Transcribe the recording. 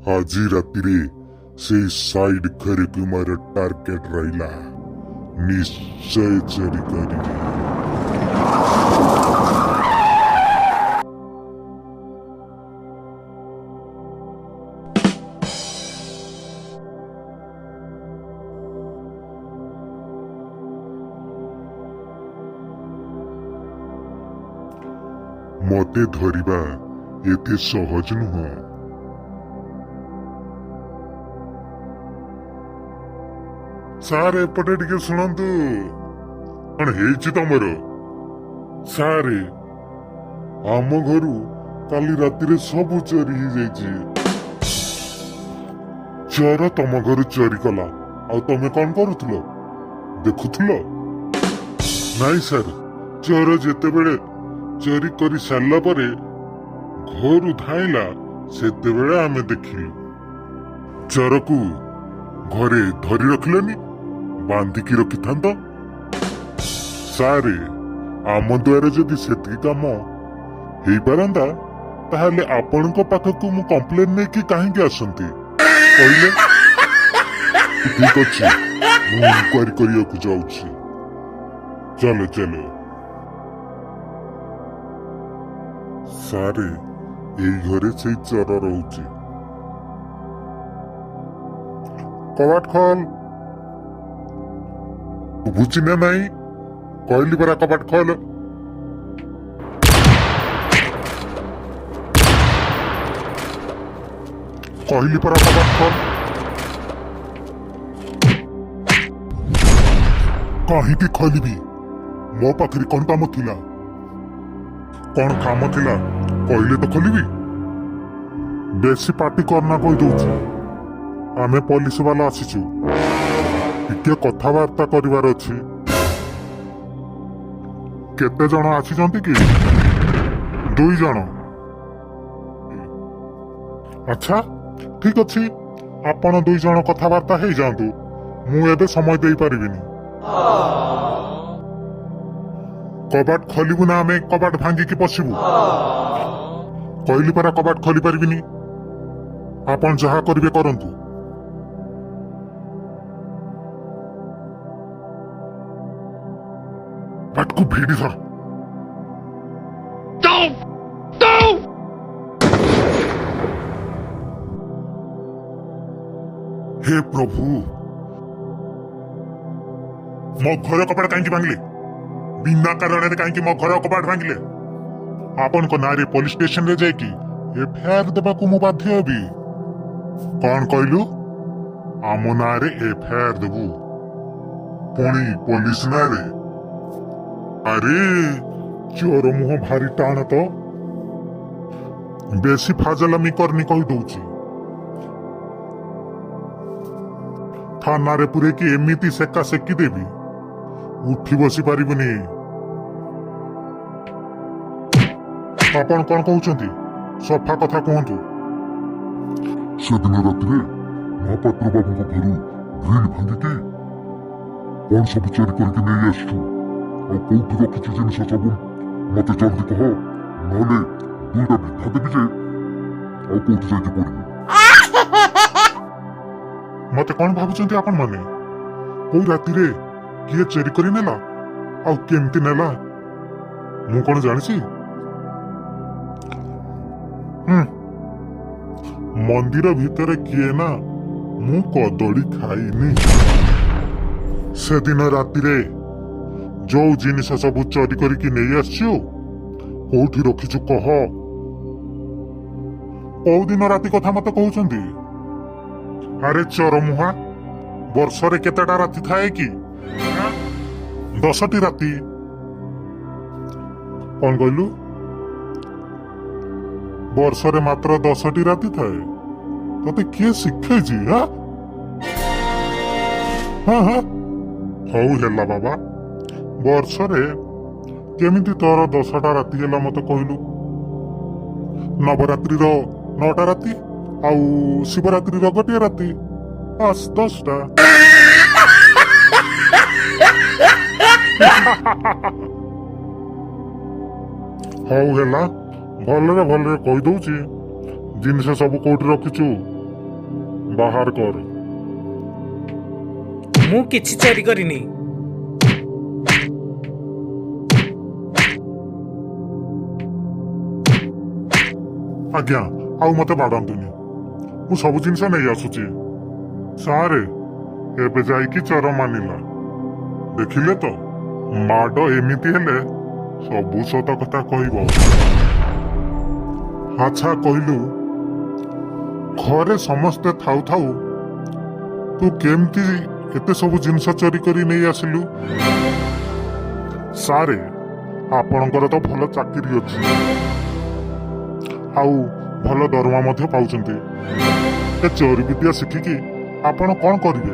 ଆଜି ରାତିରେ ସେଇ ସାଇଡ୍ ଘରକୁ ମୋର ଟାର୍ଗେଟ ରହିଲା। ନିଶ୍ଚୟ ଚୋରି କରିବି। ମତେ ଧରିବା ଏତେ ସହଜ ନୁହଁ। ସାର୍, ଏପଟେ ଟିକେ ଶୁଣନ୍ତୁ। କଣ ହେଇଛି ତମର? ସାରେ, ଆମ ଘରୁ କାଲି ରାତିରେ ସବୁ ଚୋରି ହେଇଯାଇଛି। ଚୋର ତମ ଘରୁ ଚୋରି କଲା, ଆଉ ତମେ କଣ କରୁଥିଲ? ଦେଖୁଥିଲ? ନାଇଁ ସାର୍, ଚୋର ଯେତେବେଳେ ଚୋରି କରି ସାରିଲା ପରେ ଘରୁ ଧାଇଁଲା, ସେତେବେଳେ ଆମେ ଦେଖିଲୁ। ଚୋରକୁ ଘରେ ଧରି ରଖିଲନି? ବାନ୍ଧିକି ରଖିଥାନ୍ତ। ସାରେ, ଆମ ଦ୍ୱାରା ଯଦି ସେତିକି କାମ ହେଇପାରନ୍ତା, ତାହେଲେ ଆପଣଙ୍କ ପାଖକୁ ମୁଁ କମ୍ପ୍ଲେନ ନେଇକି କାହିଁକି ଆସନ୍ତି କହିଲେ? ଠିକ ଅଛି, ମୁଁ ଇନକ୍ୱାରି କରିବାକୁ ଯାଉଛି। ଚାଲ ଚାଲ। ସାରେ, ଏଇ ଘରେ ସେଇ ଚୋର ରହୁଛି। କବାଟ ଖୋଲ। ବୁଝି ନା ନାହିଁ? କହିଲି ପରା କବାଟ ଖୋଲ। କହିଲି ପରା କବାଟ ଖୋଲ। କାହିଁକି ଖୋଲିବି? ମୋ ପାଖରେ କଣ କାମ ଥିଲା? କଣ କାମ ଥିଲା କହିଲେ ତ ଖୋଲିବି। ବେଶୀ ପାଟି କରନା କହିଦଉଛି। ଆମେ ପୋଲିସ ବାଲା ଆସିଛୁ, ଟିକେ କଥାବାର୍ତ୍ତା କରିବାର ଅଛି। କେତେ ଜଣ ଆସିଛନ୍ତି କି? 2 ଜଣ। ଆଚ୍ଛା ଠିକ ଅଛି, ଆପଣ 2 ଜଣ କଥାବାର୍ତ୍ତା ହେଇଯାଆନ୍ତୁ, ମୁଁ ଏବେ ସମୟ ଦେଇପାରିବିନି। କବାଟ ଖୋଲିବୁ ନା ଆମେ କବାଟ ଭାଙ୍ଗିକି ପଶିବୁ? କହିଲି ପରା କବାଟ ଖୋଲି ପାରିବିନି। ଆପଣ ଯାହା କରିବେ କରନ୍ତୁ। କବାଟକୁ ଭିଡ଼ି ଧର। ହେ ପ୍ରଭୁ, ମୋ ଘର କବାଟ କାହିଁକି ଭାଙ୍ଗିଲେ? ବିନା କାରଣରେ କାହିଁକି ମୋ ଘର କବାଟ ଭାଙ୍ଗିଲେ? ଆପଣଙ୍କ ନାଁରେ ପୋଲିସ ଷ୍ଟେସନରେ ଯାଇକି ଏଫଆଇଆର ଦେବାକୁ ମୁଁ ବାଧ୍ୟ ହେବି। କଣ କହିଲୁ? ଆମ ନାଁରେ ଏଫଆଇଆର ଦେବୁ, ପୁଣି ପୋଲିସ ନାଁରେ? ଆରେ ଚୋର ମୁହଁ ଭାରି ଟାଣ ତ। ବେଶୀ ଫାଜଲାମି କରନି କହିଦଉଛି। ଥାନାରେ ପୁରେଇକି ଏମିତି ସେକା ସେକି ଦେବି, ଉଠି ବସି ପାରିବୁନି। ଆପଣ କଣ କହୁଛନ୍ତି? ସଫା କଥା କୁହନ୍ତୁ। ସେଦିନ ରାତିରେ ମହାପାତ୍ର ବାବୁଙ୍କ ଘରୁ ଗ୍ରିଲ୍ ଭାଙ୍ଗିକି କଣ ସବୁ ଚୋରି କରିକି ନେଇ ଆସିଛୁ, ଆଉ କୋଉଠି ରଖିଛୁ ଜିନିଷ ସବୁ ମତେ ଜଲ୍ଦି କହ, ନହେଲେ 2ଟା ବିଧା ଦେବି ଯେ ଆଉ କୋଉଠି ଯାଇକି ପଡିବୁ। ମତେ କଣ ଭାବୁଛନ୍ତି ଆପଣ ମାନେ? କୋଉ ରାତିରେ କିଏ ଚୋରି କରି ନେଲା ଆଉ କେମିତି ନେଲା ମୁଁ କଣ ଜାଣିଛି? ମନ୍ଦିର ଭିତରେ କିଏ ନା ମୁଁ କଦଳୀ ଖାଇନି। ସେଦିନ ରାତିରେ ଯୋଉ ଜିନିଷ ସବୁ ଚୋରି କରିକି ନେଇ ଆସିଛୁ, କୋଉଠି ରଖିଛୁ କହ। କୋଉ ଦିନ ରାତି କଥା ମତେ କହୁଛନ୍ତି? ଆରେ ଚୋରମୁହାଁ, ବର୍ଷରେ କେତେଟା ରାତି ଥାଏ କି? 10ଟି ରାତି। କଣ କହିଲୁ? ବର୍ଷରେ ମାତ୍ର 10ଟି ରାତି ଥାଏ? ତତେ କିଏ ଶିଖେଇଛି? ହଁ ହଁ, ହଉ ହେଲା ବାବା, ବର୍ଷରେ କେମିତି ତୋର 10ଟା ରାତି ହେଲା ମତେ କହିଲୁ? ନବରାତ୍ରିର 9ଟା ରାତି ଆଉ ଶିବରାତ୍ରିର 1 ରାତି, ବାସ୍ 10ଟା। ହଉ ହେଲା, ଭଲରେ ଭଲରେ କହିଦଉଛି। ଜିନିଷ ସବୁ କୋଉଠି ରଖିଛୁ ବାହାର କର। ମୁଁ କିଛି ଚୋରି କରିନି। ଆଜ୍ଞା, ଆଉ ମତେ ବାଡ଼ାନ୍ତୁନି, ମୁଁ ସବୁ ଜିନିଷ ନେଇ ଆସୁଛି। ସାରେ, ଏବେ ଯାଇକି ଚୋର ମାନିଲା। ଦେଖିଲେ ତ, ମାଡ଼ ଏମିତି ହେଲେ ସବୁ ସତ କଥା କହିବ। ଆଚ୍ଛା କହିଲୁ, ଘରେ ସମସ୍ତେ ଥାଉ ଥାଉ ତୁ କେମିତି ଏତେ ସବୁ ଜିନିଷ ଚୋରି କରି ନେଇ ଆସିଲୁ? ସାରେ, ଆପଣଙ୍କର ତ ଭଲ ଚାକିରି ଅଛି ଆଉ ଭଲ ଦରମା ମଧ୍ୟ ପାଉଛନ୍ତି। ଏ ଚୋରି ବିଦ୍ୟା ଶିଖିକି ଆପଣ କଣ କରିବେ?